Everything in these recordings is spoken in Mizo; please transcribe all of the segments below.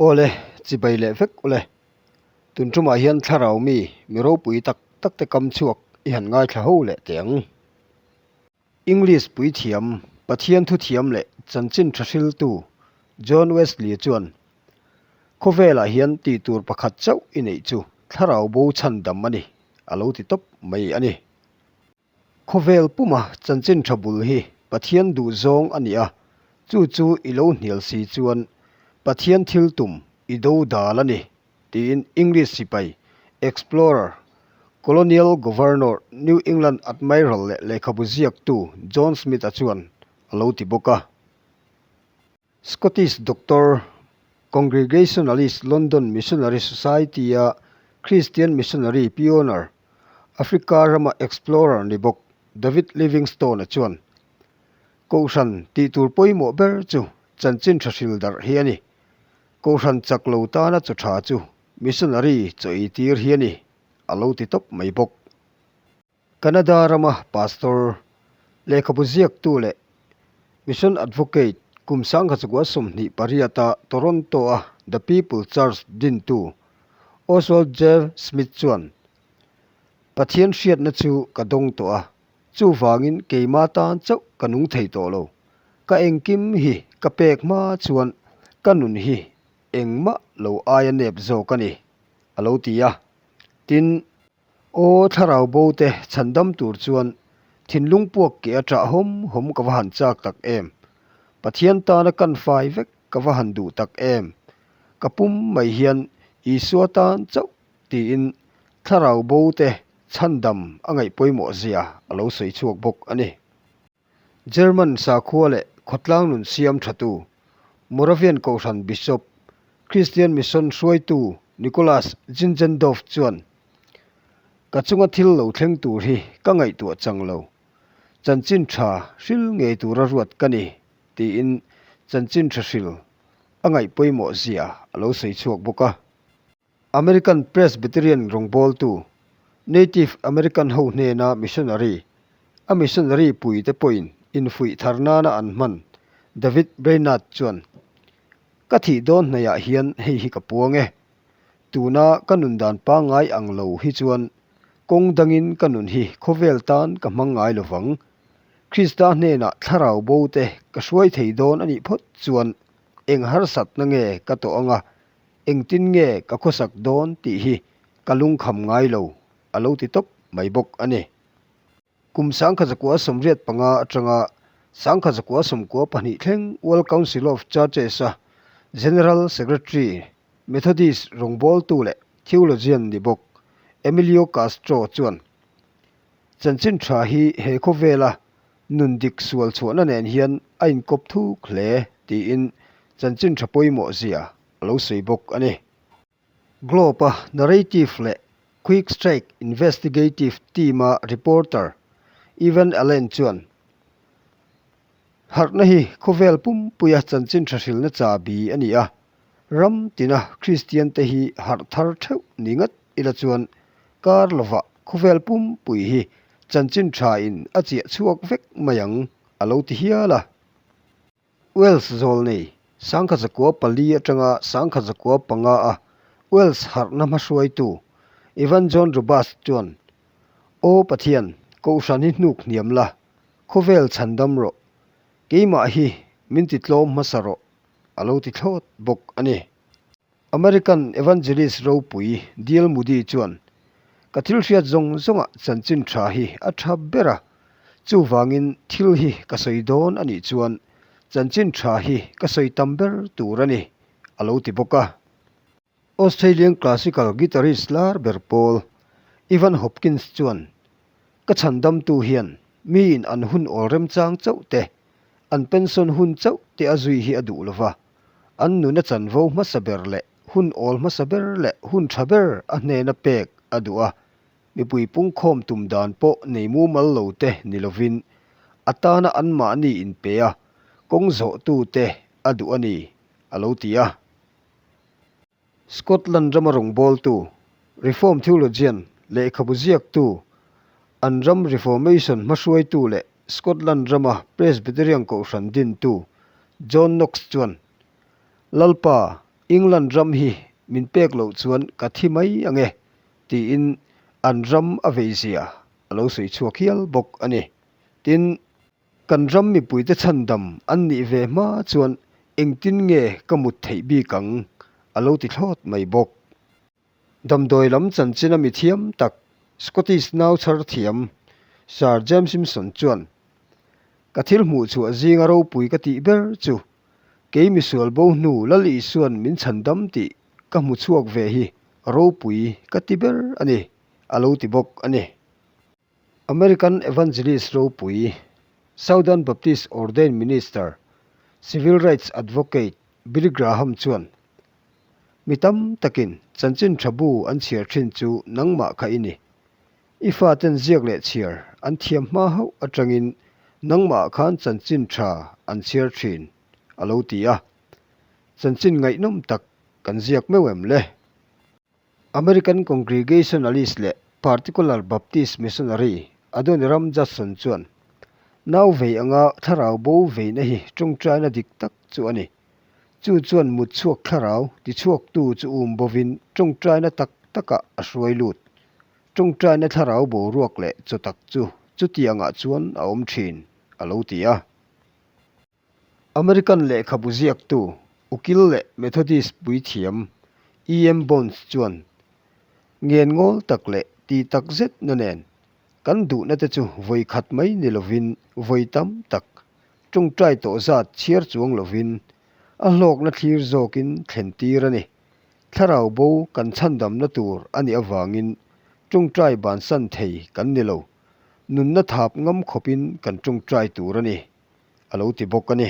Awle, chibai leh vek ule. Tun tumah hian thlarau mi, mi ropui tak tak te kam chhuak i han ngaithla ho leh teh ang. English puithiam, Pathian thuthiam leh chanchin tha hriltu John Wesley chuan, Khawvelah hian tih tur pakhat chauh i neih chu thlarau bo chhandam a ni, a lo ti tawp mai a ni. Khawvel puma chanchin tha bul hi Pathian duhzawng a ni a, chu chu i lo hnial si chuan Pathian thil tum i do dal a ni, tiin English sipai, explorer, colonial governor, New England admiral leh lehkhabu ziaktu John Smith-a chuan a lo ti bawk a. Scottish doctor, Congregationalist London Missionary Society-a Christian missionary pioneer, Africa rama explorer ni bawk David Livingstone-a chuan, Kohhran tih tur pawimawh ber chu chanchin tha hril darh hi a ni. Kohhran chak lo tana chaw tha chu missionary chaw ei tir hi a ni, a lo ti tawp mai bawk. Canada rama pastor, lehkhabu ziaktu leh mission advocate kum sangkha 28 a Toronto-a The People Church dintu Oswald J. Smith chuan, Pathian hriatna chu ka dawng tawh a, chuvangin keima tan chauh ka nung thei tawh lo. Ka engkim hi ka pek hma chuan ka nun hi engmah lo aia nep zawk a ni, a lo ti a. Tin, Aw thlarau bo te chhandam tur chuan thinlung puak ke a ṭah hawm hawm ka va han chak tak em. Pathian tana kan fai vek ka va han duh tak em. Ka pum mai hian Isua tan chauh tiin thlarau bo te chhandam a ngaih pawimawh zia a lo sawi chhuak bawk a ni. German sakhua leh khawtlang nun siam thatu, Moravian Kohhran Bishop, Christian Mission hruaitu Nicholas Zinzendorf chuan, Ka chunga thil lo thleng tur hi ka ngaihtuah chang lo. Chanchin tha hril ngei tura ruat ka ni, tiin chanchin tha hril a ngaih pawimawh zia a lo sawi chhuak bawk a. American Presbyterian rawngbawltu, Native American ho hnena missionary, a missionary puite pawhin infuih thar nana an hman, David Brainerd chuan, Ka thih dawn hnaihah hian hei hi ka puang e. Tuna ka nun dan pangngai ang lo hi chuan kawng dangin ka nun hi khawvel tan ka hmang ngai lo vang. Krista hnenah thlarau bo te ka hruai thei dawn a nih phawt chuan eng harsatna nge ka tawh anga Engtin nge ka khawsak dawn tih hi ka lungkham ngai lo, a lo ti tawp mai bawk a ni. Kum 1985 atanga 1992 thleng World Council of Churches-a General Secretary, Methodist rawngbawltu leh theologian ni bawk Emilio Castro chuan, Chanchin tha hi he khawvela nun dik sual chhuahna nen hian a inkawp thuk hle, tiin chanchin tha pawimawh zia a lo sawi bawk a ni. Globe-a narrative leh Quick Strike Investigative Team-a reporter Evan Allen chuan, Harhna hi khawvel pumpuia chanchin tha hrilna chabi a ni a, ram tina Kristiante hi harh thar theuh ni ngat ila chuan kar lovah khawvel pumpui hi chanchin tha in a chiah chhuak vek mai ang, a lo ti hial a. Wales zawl nei, 1904 atanga 1905 a Wales harhna hmahruaitu Evan John Rubas chuan, Aw Pathian, Kohhran hi hnuk hniam la, khawvel chhandam rawh. Keimah hi min ti tlawm hmasa rawh, a lo ti thlawt bawk a ni. American evangelist ropui D.L. Moody chuan, Ka thil hriat zawng zawngah chanchin tha hi a tha ber a, chuvangin thil hi ka sawi dawn a nih chuan chanchin tha hi ka sawi tam ber tur a ni, a lo ti bawk a. Australian classical guitarist lar ber pawl Ivan Hopkins chuan, Ka chhandamtu hian miin an hun awl remchang chauh te, an pension hun chauh te a zui hi a duh lo va, an nuna chanvo hmasa ber leh hun awl hmasa ber leh hun tha ber a hnena pek a duh a, mipui pungkhawm tum dan pawh nei mumal lo te ni lovin a tana anmahni inpe a, kawng zawhtu te a duh a ni, a lo ti a. Scotland rama rawngbawltu, Reform theologian, lehkhabu ziaktu, an ram Reformation hmahruaitu leh Scotland rama Presbyterian kohhran dintu John Knox chuan, Lalpa, England ram hi min pek loh chuan ka thi mai ang e, tiin an ram a veizia a lo sawi chhuak hial bawk a ni. Tin, kan ram mipuite chhandam an nih ve hma chuan engtin nge ka mut theih bik ang, a lo ti thlawt mai bawk. Damdawi lam chanchina mi thiam tak Scottish nau chhar thiam Sir James Simpson chuan, Ka thil hmuh chhuah zinga ropui ka tih ber chu kei misual bo hnu Lal Isuan min chhandam tih ka hmu chhuak ve hi ropui ka ti ber a ni, a lo ti bawk a ni. American Evangelist ropui, Southern Baptist ordained minister, civil rights advocate Billy Graham chuan, Mi tam takin chanchin tha bu an chhiar thin chu nangmah kha i ni. I faten ziak leh chhiar an thiam hma hauh atangin nangmah khan chanchin tha an chhiar thin, a lo ti a. Chanchin ngaihnawm tak kan ziak meuh em le? American Congregationalist leh Particular Baptist Missionary Adoniram Judson chuan, Nau vei anga thlarau bo veina hi tawngtaina dik tak chu a ni. Chu chuan mut chhuak thlarau tichhuaktu chu um bovin tawngtaina tak takah a hruai lut. Tawngtaina thlarau boruak leh chaw tak chu chutiangah chuan a awm thin, a lo ti a. American lehkhabu ziaktu, ukil leh Methodist puithiam E. M. Bones chuan, Ngen ngawl tak leh ti tak zetna nen kan duhna te chu vawi khat mai ni lovin vawi tam tak tawngtai tawh zat chhiar chuang lovin a hlawkna thlir zawkin thlen tir a ni. Thlarau bo kan chhandamna tur a nih avangin tawngtai bansan thei kan ni lo. Nunna thap ngam khawpin kan tawngtai tur a ni, a lo ti bawk a ni.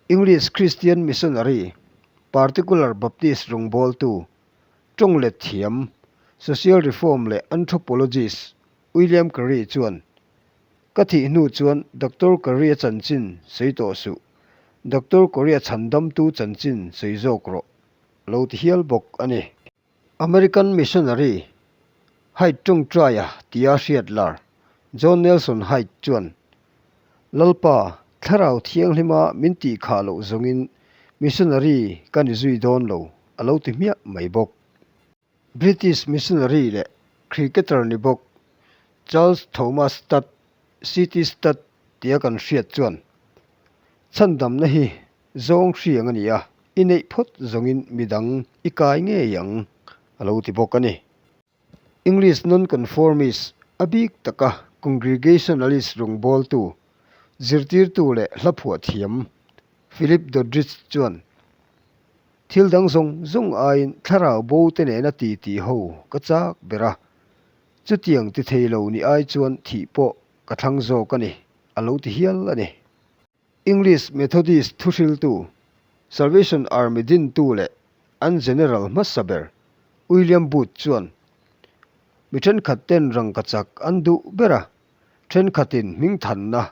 English Christian Missionary, Particular Baptist rawngbawltu, tawng let thiam, Social Reform leh Anthropologist William Carey chuan, Ka thih hnu chuan Doctor Carey-a chanchin sawi tawh suh, Doctor Carey-a chhandamtu chanchin sawi zawk rawh, a lo ti hial bawk a ni. American missionary Hyde tawngtaia tia hriat lar John Nelson Hyde chuan, Lalpa, Thlarau Thianghlima min tih khah loh zawngin missionary ka ni zui dawn lo, a lo ti hmiah mai bawk. British missionary leh cricketer ni bawk Charles Thomas Studd, CT Studd tia kan hriat chuan, Chhandamna hi Zawng hriang a ni a, i neih phawt zawngin midang i kai ngei ang, a lo ti bawk a ni. English Nonconformist, a bik taka Congregationalist rawngbawltu, zirtirtu leh hlaphuah thiam Philip Doddridge chuan, Thil dang zawng zawng aiin thlarau bo te nena titi ho ka chak ber a, chutiang ti thei lo ni ai chuan thih pawh ka thlang zawk a ni, a lo ti hial a ni. English Methodist thuhriltu, Salvation Army dintu leh an General hmasa ber William Booth chuan, Mi thenkhat ten rangkachak an duh ber a, thenkhatin hmingthanna,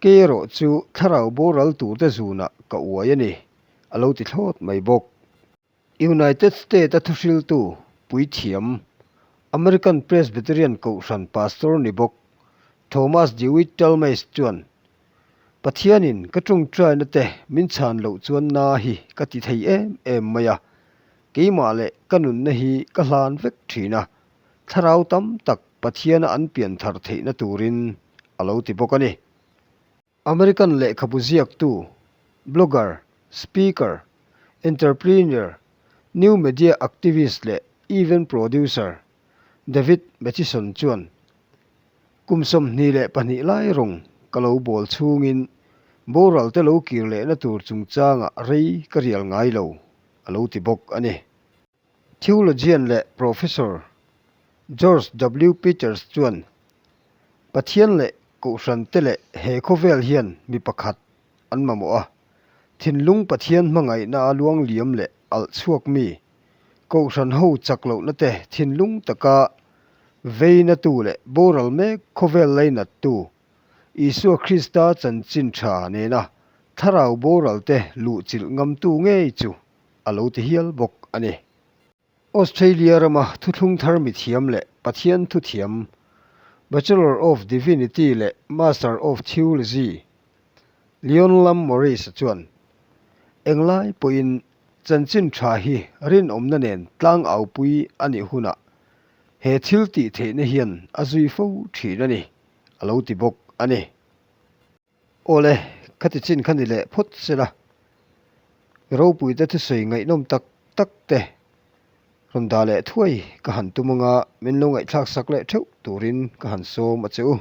kei erawh chu thlarau boral turte zunah ka uai a ni, a lo ti thlawt mai bawk. United State-a thuhriltu, puithiam, American Presbyterian Kohhran pastor ni bawk Thomas DeWitt Talmage chuan, Pathianin ka tawngtaina te min chhan loh chuan na hi ka ti thei em em mai a, keimah leh ka nunna hi ka hlan vek thin a, thlarau tam tak Pathiana an pianthar theihna turin a lo ti bawk a ni. American lehkhabu ziaktu, blogger, speaker, entrepreneur, new media activist leh event producer David Mathison chuan, Kum 22 lai rawng ka lo bawl chhungin boral te lo kir lehna tur chungchangah rei ka rial ngai lo, a lo ti bawk a ni. Theologian leh Professor George W. Peters chuan, Pathian leh Kohhran te leh he khawvel hian mi pakhat an mamawh a, thinlung Pathian hmangaihna a luang liam leh alh chhuak mi, Kohhran ho chak lohna te thinlung taka veina tu leh boral mek khawvel lainat tu, Isua Krista chanchin tha nena thlarau boral te luhchilh ngamtu ngei chu a lo ti hial bawk a ni. Australia rama thuthlung thar mithiam leh Pathian thuthiam, Bachelor of Divinity leh Master of Theology, Leon Lam Morris-a chuan, Englai pawhin Chanchin tha hi rinawmna nen tlangaupui a nih hunah he thil tih theihna hian a zui fo thin a ni, a lo ti bawk a ni. Awle, khati chin kha ni leh phawt sela, ropuite thusawi ngaihnawm tak tak te rawn dah leh thuai ka han tum anga min lo ngaihthlak sak leh theuh turin ka han sawm a che u.